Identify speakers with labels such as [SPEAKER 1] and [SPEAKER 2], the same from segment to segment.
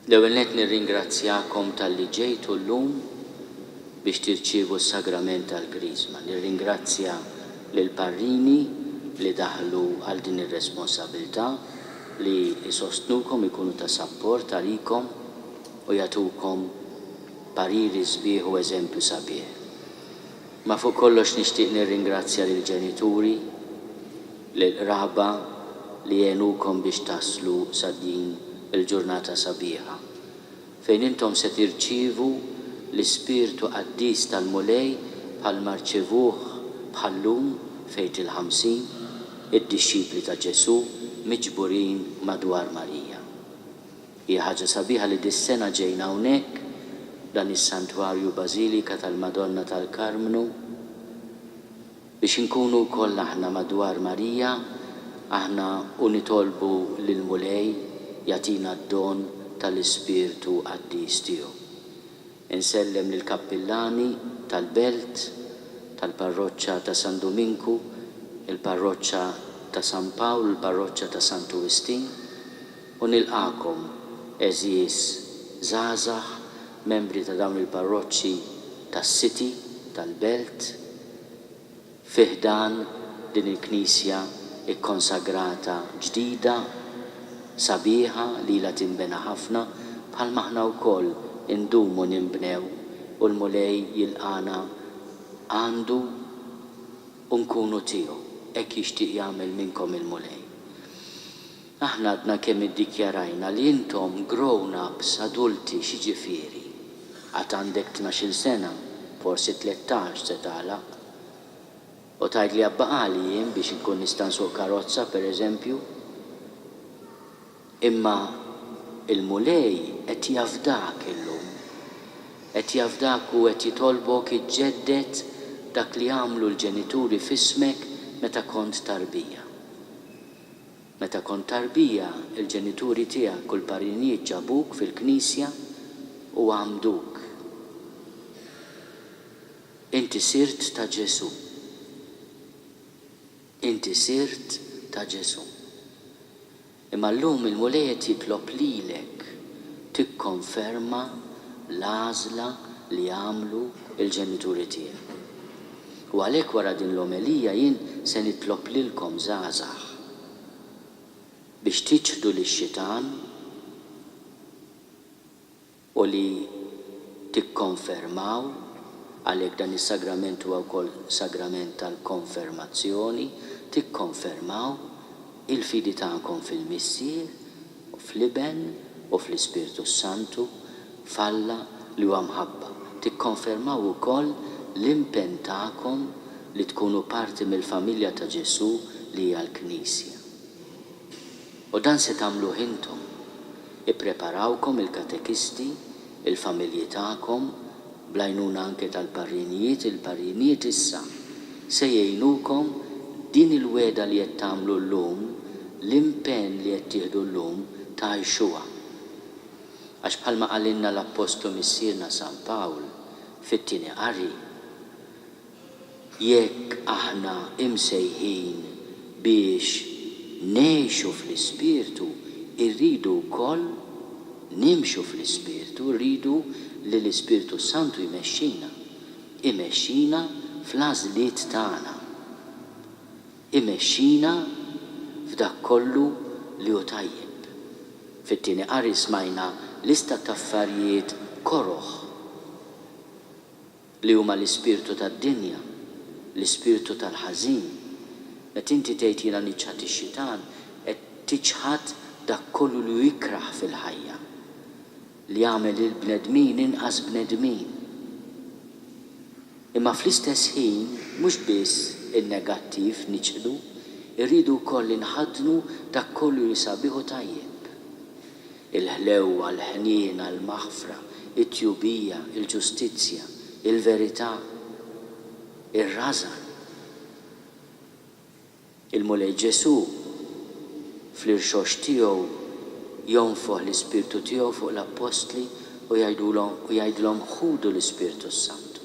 [SPEAKER 1] L-ewwel nett nirringrazzjakom talli ġejtu llum biex tirċievu s-Sagrament tal-Griżma. Nirringrazzja lill-parrini li daħlu għal din ir-responsabilità li jsostnukom, ikunu ta' sapport għalikom u jagħtukom pariri sbieħ u eżempju sabiħ. Ma fuq kollox nixtieq nirringrazzja lill-ġenituri, lill-qraba li għenukom biex taslu sa din il-ġurnata sabiħa, fejn intom se tirċievu l-Ispirtu Qaddis tal-Mulej bħalma rċevuh bħal-lum f'Għid il-Ħamsin id-dixxipli ta' Ġesù miġburin madwar Marija. Hija ħaġa sabiħa li dis-sena ġejna hawnhekk, dan is-Santwarju Bażilika tal-Madonna tal-Karmnu, biex inkunu wkoll aħna madwar Marija, aħna u nitolbu lill-Mulej jagħtina d-don tal-Ispirtu Qaddis tiegħu. Insellem lill-kappillani tal-belt, tal-parroċċa ta' San Duminku, il-parroċċa ta' San Pawl u l-parroċċa ta' Santu Wistin, u nilqagħkom, għeżież żgħażagħ, membri ta' dawn il-parroċċi tas-City, tal-Belt, fi ħdan din il-knisja kkonsagrata ġdida, sabiħa li ilha tinbena ħafna, bħalma aħna wkoll indumu ninbnew u l-Mulej jilqagħna għandu u nkunu tiegħu. Hekk jixtieq jagħmel minnkom il-Mulej. Aħna għadna kemm iddikjarajna li intom grown ups, adulti, x'jiġifieri? Għad għandek tnax-il sena, forsi 13 se tagħlaq. U tgħidli għad baqagħli jiem biex inkun nista' nsuq karozza, per eżempju. Imma l-Mulej qed jafdak illum. Qed jafdak u qed jitolbok iġġedded dak li għamlu l-ġenituri f'ismek meta kont tarbija. Meta kont tarbija, il-ġenituri tiegħek u l-parrinijiet ġabuk fil-knisja u għammduk. Inti sirt ta' Ġesù. Inti sirt ta' Ġesù. Imma llum il-Mulej qed jitlob lilek tikkonferma l-għażla li għamlu l-ġenituri tiegħek. U għalhekk wara din l-omelija jien se nitlob lilkom żgħażagħ biex tiċħdu lix-xitan u li tikkonfermaw, għalhekk dan is-sagrament huwa wkoll sagrament tal-konfermazzjoni, tikkonfermaw il-fidi tagħkom fil-Missier u fl-Iben u fl-Ispirtu s-Santu, f'Alla li huwa mħabba. Tikkonfermaw ukoll l-impenn tagħkom li tkunu parti mill-familja ta' Ġesù li hija l-Knisja. U dan se tagħmluh intom. Ippreparawkom il-katekisti, il-familji tagħkom, bl-għajnuna anke tal-parrinijiet, il-parrinijiet issa se jgħinukom din il-wegħda li qed tagħmlu llum, l-impenn li qed tieħdu llum, tgħixuha. Għax bħalma qalilna l-Appostlu Missierna San Pawl fit-tieni qari, Jekk aħna imsejħin biex ngħixu fl-Ispirtu, irridu wkoll nimxu fl-Ispirtu, irridu li l-Ispirtu s-Santu jmexxina, imexxina fl-għażliet tagħna, imexxina f'dak kollu li hu tajjeb. Fit-tieni qari smajna lista t'affarijiet koroh. Li huma l-ispirtu tad-dinja, l-ispirtu tal-ħażin. Meta inti tgħid jiena niċħad ix-xitan, qed tiċħad dak kollu li hu jikrah fil-ħajja, li jagħmel lill-bnedmin inqas bnedmin. Imma fl-istess ħin mhux biss in-negattiv niċħdu, irridu wkoll inħaddnu dak kollu li sabiħ u tajjeb. Il-ħlewwa, l-ħniena, l-maħfra, it-tjubija, il-ġustizzja, il-verità, ir-rażan. Il-Mulej Ġesù, fl-irxoxt tiegħu, jonfoħ l-Ispirtu tiegħu fuq l-appostli u jgħidulhom u jgħidilhom ħudu l-Ispirtu s-Santu.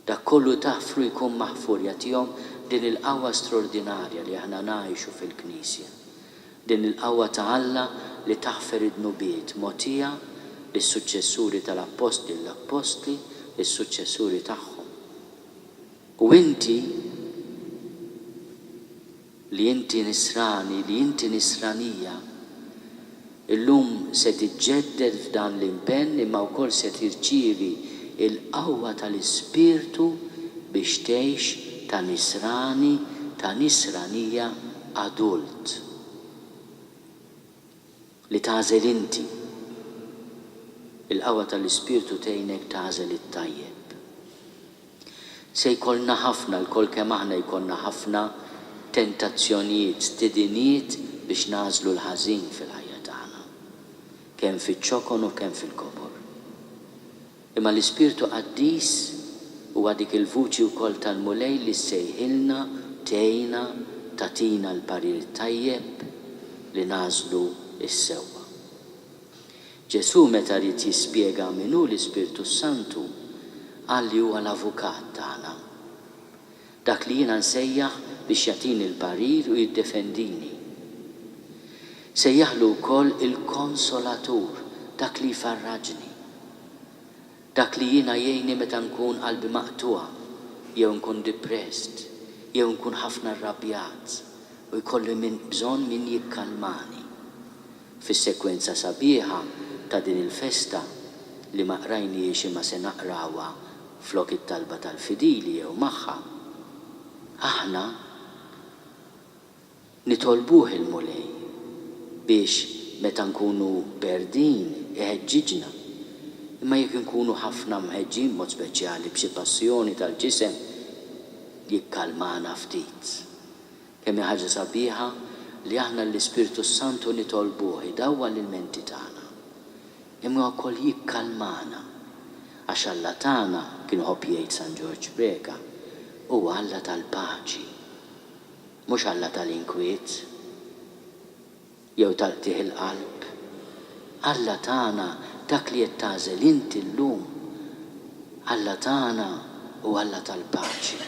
[SPEAKER 1] Dak kollu taħfru jkun maħfur jagħtihom din il-qawwa straordinarja li aħna ngħixu fil-Knisja. Din il-qawwa ta' Alla li taħfer id-dnubiet mogħtija lis-suċċessuri tal-Appostli, l-Appostli lis-suċċessuri tagħhom. U inti, li inti Nisrani, li inti Nisranija, illum se tiġġedded f'dan l-impenn imma wkoll se tirċievi l-qawwa tal-Ispirtu biex tgħix ta' Nisrani, ta' Nisranija adult. Li tagħżel inti. Il-qawwa tal-Ispirtu tgħinek tagħżel it-tajjeb. Se jkollna ħafna, lkoll kemm aħna jkollna ħafna tentazzjonijiet, stediniet biex nagħżlu l-ħażin fil-ħajja tagħna, kemm fiċ-ċokon u kemm fil-kobor. Imma l-Ispirtu Qaddis huwa dik il-vuċi wkoll tal-Mulej li ssejħilna, tgħinna, tagħtina l-parir tajjeb li nagħżlu s-sewwa. Ġesù meta ried jispjega min hu l-Ispirtu s-Santu, qal li huwa l-avukat tagħna. Dak li jiena nsejjaħ biex jagħtini l-parir u jiddefendini. Sejjaħlu wkoll il-Konsolatur, dak li jfarraġni. Dak li jiena jgħinni meta nkun qalbi maqtugħa, jew nkun depressed, jew nkun ħafna rrabjat u jkolli min bżonn min jikkalmani. Fis-sekwenza sabiħa ta' din il-festa, li ma qrajnihiex imma se naqrawha flok it-talba tal-fidili jew magħha, aħna nitolbuh il-Mulej biex meta nkunu berdin iħeġġiġna, imma jekk inkunu ħafna mħeġġin b'mod speċjali b'xi passjoni tal-ġisem, jikkalmana ftit. Kemm hi ħaġa sabiħa li aħna l-Ispirtu s-Santu nitolbuh idawwal il-menti tagħna, imma wkoll jikkalmana, għax Alla tagħna, kien iħobb jgħid San Ġorġ Preca, huwa Alla tal-paċi, mhux Alla tal-inkwiet. Jew tal-qtigħ il-qalb. Alla tagħna, dak li qed tagħżel inti llum, Alla tagħna hu Alla tal-paċi.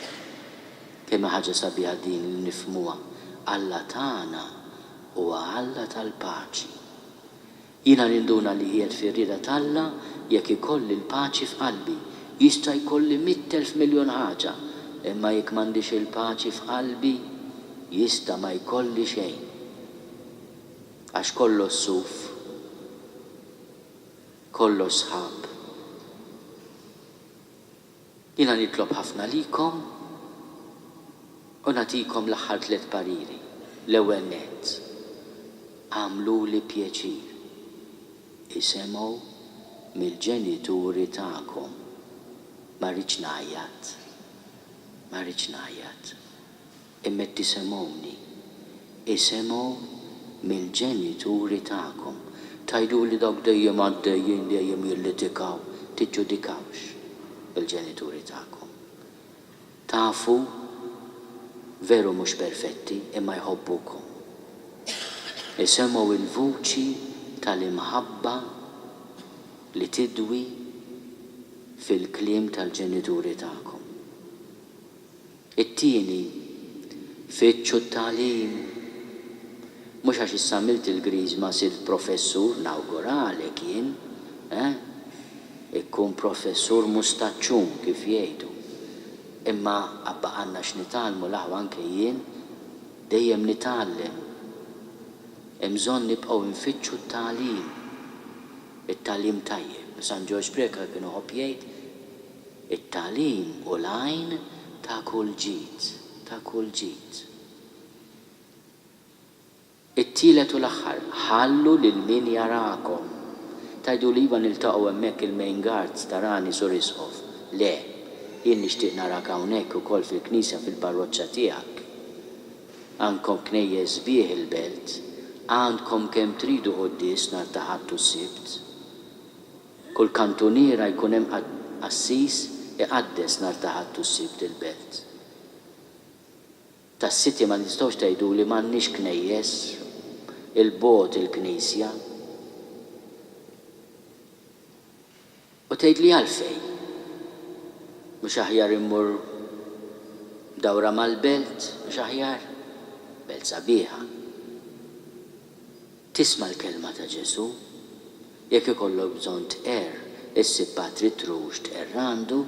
[SPEAKER 1] Kemm hi ħaġa sabiħa din li nifhmuha, Alla tagħna huwa Alla tal-paċi. Jiena ninduna li qiegħed fir-rieda t'Alla jekk ikolli l-paċi f'qalbi. Jista' jkolli 100,000 miljun ħaġa, imma jekk m'għandix il-paċi f'qalbi, jista' ma jkolli xejn. Għax kollox suf, kollox sħab. Jiena nitlob ħafna għalikom u nagħtikom l-aħħar tlett pariri. L-ewwel nett, agħmluli pjaċir, isemgħu mill-ġenituri tagħkom. Ma rridx ngħajjat, ma rridx ngħajjat. Imma qed tisemgħuni. Isemgħu mill-ġenituri tagħkom. Tgħiduli dawk dejjem għaddejjin, dejjem jillitikaw. Tiġġudikawx il-ġenituri tagħkom. Tafu, veru mhux perfetti, imma jħobbukom. Isemgħu l-vuċi tal-imħabba li tidwi fil-kliem tal-ġenituri tagħkom. It-tieni, fittxu t-tagħlim. Mhux għax issa għamilt il-Griżma sirt professur, nawguralek jien, eh? Ikkun professur mustaċċun kif jgħidu. Imma baqgħalna x'nitgħallmu l-aħwa anke jien dejjem nitgħallem. Hemm bżonn nibqgħu nfittxu t-tagħlim. It-tagħlim tajjeb. San Ġorġ Preca kien iħobb jgħid, It-tagħlim hu l-għajn ta' kull ġid, ta' kull ġid. It-tielet u l-aħħar, ħallu lil min jarakom. Tgħiduli iva niltaqgħu hemmhekk il-main guards tarani Sur Isqof. Le. Jien nixtieq narak hawnhekk ukoll fil-knisja fil-parroċċa tiegħek. Għandkom knejjes sbieħ il-Belt. Għandkom kemm tridu quddies nhar ta' Ħadd u Sibt. Kull kantuniera jkun hemm qassis iqaddes nhar ta' Ħadd u Sibt il-Belt. Tas-City ma nistgħux tgħiduli m'għandniex knejjes, 'il bogħod il-knisja. U tgħidli għalfejn? Mhux aħjar immur dawra mal-Belt, mhux aħjar? Belt sabiħa. Tisma' l-kelma ta' Ġesù. Jekk ikollok bżonn tqerr, issib Patri Trux tqerr għandu.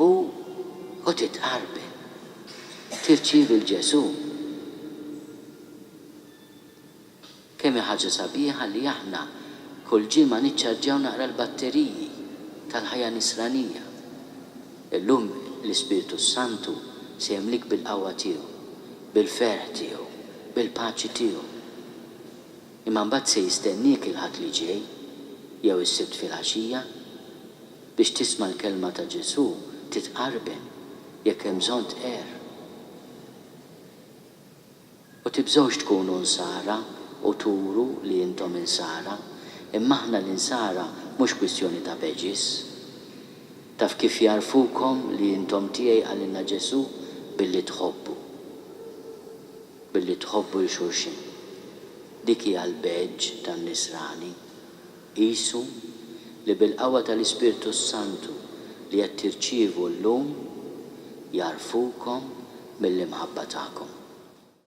[SPEAKER 1] U u titqarben. Tirċievi 'l Ġesù. Kemm hi ħaġa sabiħa li aħna kull ġimgħa niċċarġjaw naqra l-batteriji tal-ħajja nisranija. Illum l-Ispirtu s-Santu se jimlik bil-qawwa tiegħu, bil-ferħ tiegħu, bil-paċi tiegħu. Imma mbagħad se jistenniek il-Ħadd li ġej, jew is-Sibt filgħaxija, biex tisma' l-kelma ta' Ġesù, titqarben, jekk hemm bżonn tqerr. U tibżgħux tkunu Nsara u turu li intom Insara, imma aħna l-Insara mhux kwistjoni ta' badges. Taf kif jagħrfukom li intom tiegħi qalilna Ġesù billi tħobbu. Billi tħobbu 'l xulxin. Dik hija l-badge tan-Nisrani. Qisu li bil-qawwa tal-Ispirtu s-Santu li qed tirċievu llum jagħrfukom mill-imħabba tagħkom.